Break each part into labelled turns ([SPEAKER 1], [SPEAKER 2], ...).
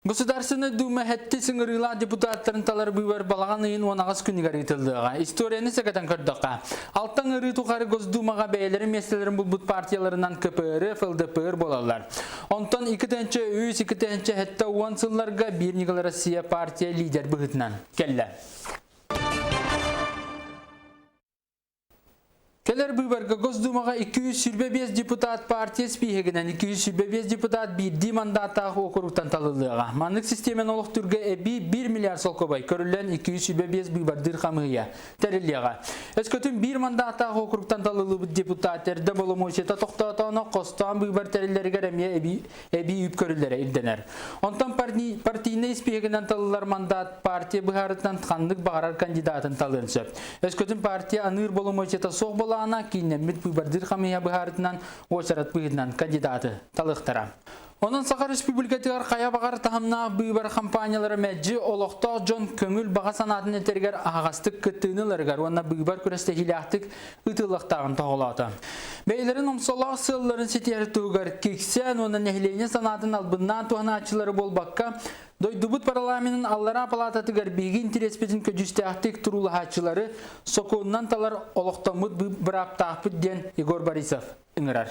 [SPEAKER 1] Государственнай Дума сэттис ыҥырыылаах депутаттарын талар быыбар балаҕан ыйын 18 күнүгэр ыытыллыаҕа. Историяны сэгэтэн көрдөххө, алта ыҥырыы тухары Госдумаҕа бэйэлэрин миэстэлэрин булбут партияларынан КПРФ, ЛДПР буолаллар. Онтон 2-3, 2-7 сылларга Биир ньыгыл Россия партия лидер быһыытынан кэллэ. Кэлэр быыбарга Госдумаҕа 225 депутат партия спиһигинэн 225 депутат биирдии мандааттаах уокуруктан талыллыаҕа. Маннык систиэмэни олохтуурга эбии 1 миллиард солкуобай көрүллэн 225 быыбардыыр хамыыһыйа тэриллиэҕэ. Өскөтүн биир мандааттаах уокуруктан талыллыбыт депутат эрдэ боломуочуйата тохтоотоҕуна хостоон быыбар тэриллэригэр эмиэ эбии эбии үп көрүллэрэ ирдэнэр. Онтон партийнай испииһэгинэн талыллар мандат партия быһаарытынан ханнык баҕарар кандидатын талыан сөп. Өскөтүн партия аныыр боломуочуйата суох буолаана кииннэммит быыбардыыр хамыыһыйа быһаарытынан уочарат быһыытынан кандидаты талыахтара. Онон Саха Республикатыгар хайа баҕар таһымнаах быыбар хампаанньалара мэлдьи олохтоох дьон көҥүл баҕа санаатын этэригэр аһаҕастык кыттыыны ыларыгар уонна быыбар күрэстэһиилээхтик ыытыллыахтааҕын тоһоҕолоото. Бэйэлэрин омсолоох сыалларын ситиһэр туһугар киксээн уонна нэһилиэнньэ санаатын албыннаан туһанааччылары буолбакка, дойдубут парламенын аллараа палаататыгар биһиги интэриэспитин көдьүүстээхтик туруулаһааччылары сокуонунан талар олохтоммут бырааптаахпыт диэн Егор Борисов ыҥырар.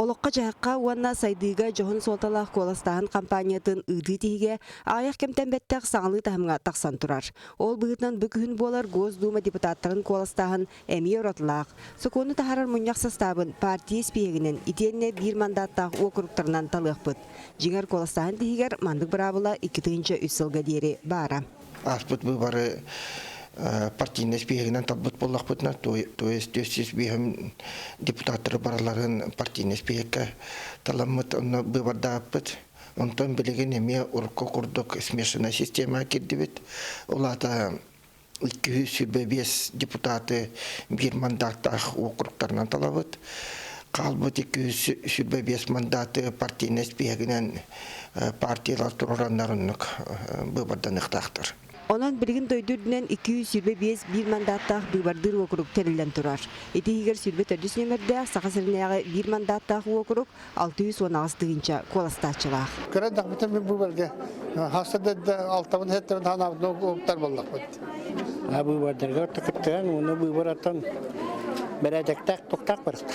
[SPEAKER 2] Олоххо-дьаһахха уонна сайдыыга дьоһун суолталаах куоластааһын хампаанньатын ыытыы тиһигэ аҕыйах кэмтэн бэттэх саҥалыы таһымҥа тахсан турар. Ол быһыытынан бу күһүн буолар Госдума депутаттарын куоластааһын эмиэ уратылаах. Сокуону таһаарар мунньах састаабын партия испииһэгинэн итиэннэ биир мандаттаах уокуруктарынан талыахпыт. Дьиҥэр, куоластааһын тиһигэр маннык быраабыла 2003 сылга диэри баара.
[SPEAKER 3] Ааспыт быыбары партийнай спиһигинэн талбыт буоллахпытына, то есть 405 депутаттары барыларын партийнай спиһиккэ таламмыт, онно быыбардаабыппыт. Онтон билигин эмиэ урукку курдук смешанная система кирдибит. Ол аата 225 депутаты биир мандаттаах уокуруктарынан талабыт. Хаалбыт 225 мандаты партийнай спиһигинэн партиялар туруораннар оннук быыбарданыахтаахтар.
[SPEAKER 2] Онон билигин дойду үрдүнэн 225 биир мандаттаах быыбардыыр уокурук тэриллэн турар. Ити иһигэр 24 нүөмэрдээх Саха сиринээҕи биир мандаттаах уокурук 618 тыһыынча куоластааччылаах.
[SPEAKER 4] Көрөн тахпытым мин быыбарга хаста да алтабын хэттэрин ханаабытын уктар боллахпыт.
[SPEAKER 5] Быыбардарга кыттыһан уонна быыбар аттан бэрээдэктээх туктаах барыста.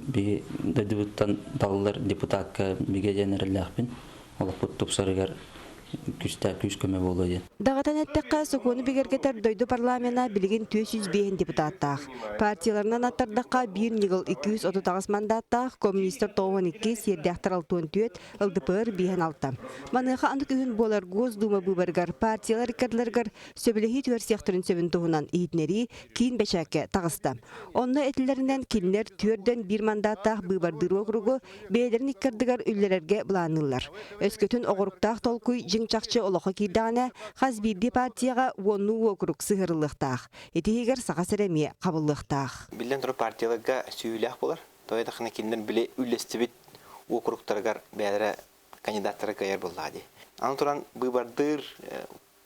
[SPEAKER 6] Биһи дойдубуттан талыллар депутатка бигэ диэн эрэллээхпин. Олохпут тупсарыгар күүстээх күүс көмө буолуо диэн.
[SPEAKER 2] Даҕатан эттэххэ, сокуону бигэргэтэр дойду парламена билигин 405 депутаттаах. Партияларынан аттардахха, биир ньыгыл 238 мандаттаах, коммунистар 92, сиэрдээхтэр 64, ЛДПР 56. Маныаха аны күһүн буолар Госдума быыбарыгар партиялар иккардыларыгар сөбүлэһии түһэрсиэхтэрин сөбүн туһунан иһитиннэрии киин бэчээккэ таҕыста. Онно этиллэринэн, кинилэр түөрдэн биир мандаттаах быыбардыыр уокуругу бэйэлэрин иккардыгар үллэрэргэ былаанныыллар. Өскөтүн оҕуруктаах толкуй дьиҥ-чахчы олоххо киирдэҕинэ, хас биирдии партияҕа уоннуу уокурук сыһыарыллыахтаах. Ити иһигэр Саха сирэ эмиэ хабыллыахтаах.
[SPEAKER 7] Биллэн турар, партияларга сүүйүүлээх буолар. Тоҕо диэтэххинэ, кинилэр били үллэстибит уокуруктарыгар бэйэлэрэ кандидаттара кыайар буоллаҕа дии. Аны туран, быыбардыыр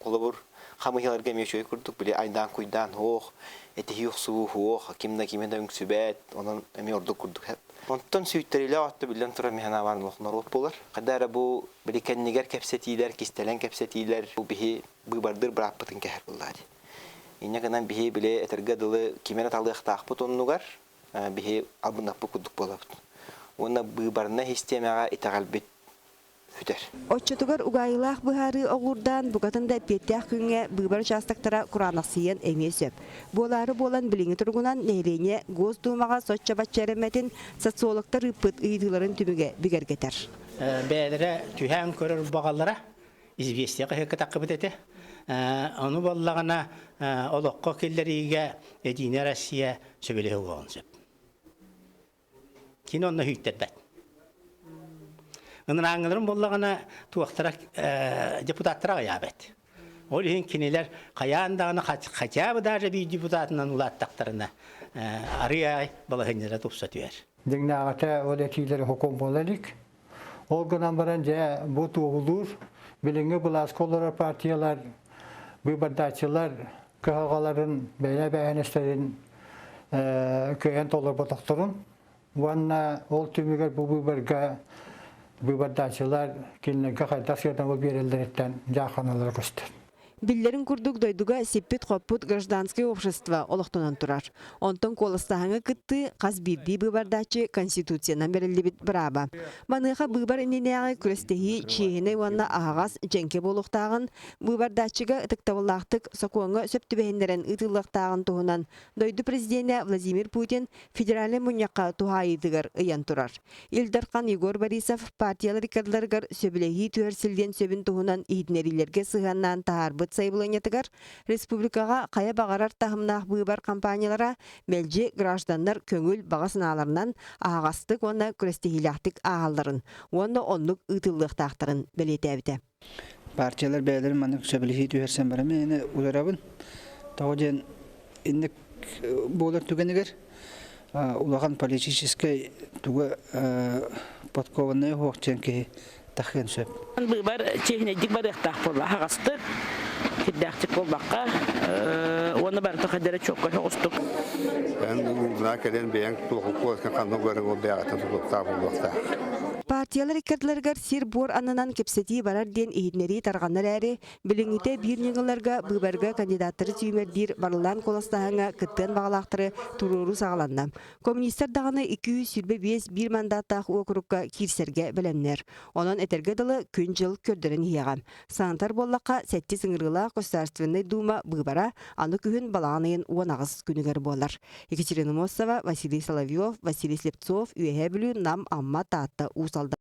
[SPEAKER 7] холобур, хамыыһыйаларга эмиэ үчүгэй курдук, били айдаан-куйдаан суох, этиһии-охсуһуу суох, ким да кими да үҥсүбэт, онон эмиэ ордук курдук. Онтон сүүйтэриилээх өттө биллэн турар мин санаабар олох норуот буолар. Хайда эрэ бу били кэннигэр кэпсэтиилэр, кистэлэҥ кэпсэтиилэр бу биһи быыбардыыр бырааппытын кэһэр буоллаҕа дии. Инньэ гынан биһи били этэргэ дылы кими эрэ талыахтаахпыт оннугар биһи албыннаппыт курдук буолабыт. Уонна быыбарнай систиэмэҕэ итэҕэлбит бүтэр.
[SPEAKER 2] Оччотугар угаайылаах быһаарыы оҕуурдаан, букатын да эппиэттээх күҥҥэ быыбар учаастактара кураанахсыйыан эмиэ сөп. Буолаары буолан билиҥҥи туругунан нэһилиэнньэ Госдумаҕа соччо-бачча эрэммэтин социологтар ыыппыт ыйытыыларын түмүгэ бигэргэтэр.
[SPEAKER 5] Бэйэлэрэ түһээн көрөр баҕалара известия хаһыакка таххыбыт этэ. Ону буоллаҕына олоххо киллэриигэ Единая Россия сөбүлэһэ буолуон сөп. Кини онно үйтэрбэт. Ынырааҥҥыларын буоллаҕына туохтара депутаттара аҕыйаабат. Ол иһин кинилэр хайаан даҕаны хотя бы даже биир депутатынан улааттахтарына арыый балаһыанньалара тупса түһэр.
[SPEAKER 4] Дьиҥнээҕитэ ол этиилэри хокуон буола илик. Ол гынан баран дьэ бу туоһулуур билиҥҥи былааска олорор партиялар, быыбардааччылар кыһалҕаларын бэйэ эбээһинэстэрин кыайан толорботохторун уонна ол түмүгэр бу быыбарга Быыбардааччылар кинилэргэ хайдах сыанабыл биэрэллэриттэн дьаахханаллара көстөр.
[SPEAKER 2] Биллэрин курдук, дойдуга сиппит-хоппут гражданскай общество олохтонон турар. Онтон куоластааһыҥҥа кыттыы хас биирдии быыбардааччы Конституциянан бэриллибит бырааба. Маныаха быыбар иннинээҕи күрэстэһии чиэһинэй уонна аһаҕас, дьэҥкэ буолуохтааҕын, быыбардааччыга ытыктабыллаахтык сокуоҥҥа сөп түбэһиннэрэн ыытыллыахтааҕын туһунан дойду президенэ Владимир Путин федеральнай мунньахха туһаайыытыгар ыйан турар. Ил Дархан Егор Борисов партиялар иккардыларыгар сөбүлэһии түһэрсиллиэн сөбүн туһунан иһитиннэриилэргэ сыһыаннаан таһаарбыт сайабылыанньатыгар республикаҕа хайа баҕарар таһымнаах быыбар кампаниялара мэлдьи гражданнар көҥүл баҕа санааларынан аһаҕастык уонна күрэстэһиилээхтик ааһалларын уонна оннук ыытыллыахтаахтарын бэлиэтээбитэ.
[SPEAKER 8] Партиялар бэйэлэрин маннык сөбүлэһии түһэрсэн баран мин утарабын. Тоҕо диэн инник буолар түгэнигэр улахан политическай туга подкованнай уһуох диэн киһи тахыан сөп.
[SPEAKER 9] Быыбар чиэһинэйдик барыахтаах буолла аһаҕастык, кирдээхтик буолбакка уонна барыта хайдара чуокка соҕустук.
[SPEAKER 10] Эн улуунаа кэлэн бэйэҥ туоху ханна баран ол бэйэҕиттэн тутулуктаах буолуохтаах.
[SPEAKER 2] Партиялар иккардыларыгар сир-буор аннынан кэпсэтии барар диэн иһитиннэрии тарҕанар эрээри, билиҥҥитэ биир ньыгылларга быыбарга кандидаттары сүүмэрдиир барыллаан куоластааһыҥҥа кыттыан баҕалаахтары туруоруу саҕаланна. Коммунистар даҕаны 225 биир мандаттаах уокурукка киирсэргэ бэлэмнэр. Онон этэргэ дылы күн-дьыл көрдөрөн иһиэҕэ. Санатар буоллахха, сэттис ыҥырыылаах Государственнай Дума быыбара аны күһүн балаҕан ыйын 18 күнүгэр буолар. Екатерина Мосова, Василий Соловьев, Василий Слепцов, Үөһээ Бүлүү, Нам, Амма, Таатта, Уус Алдан.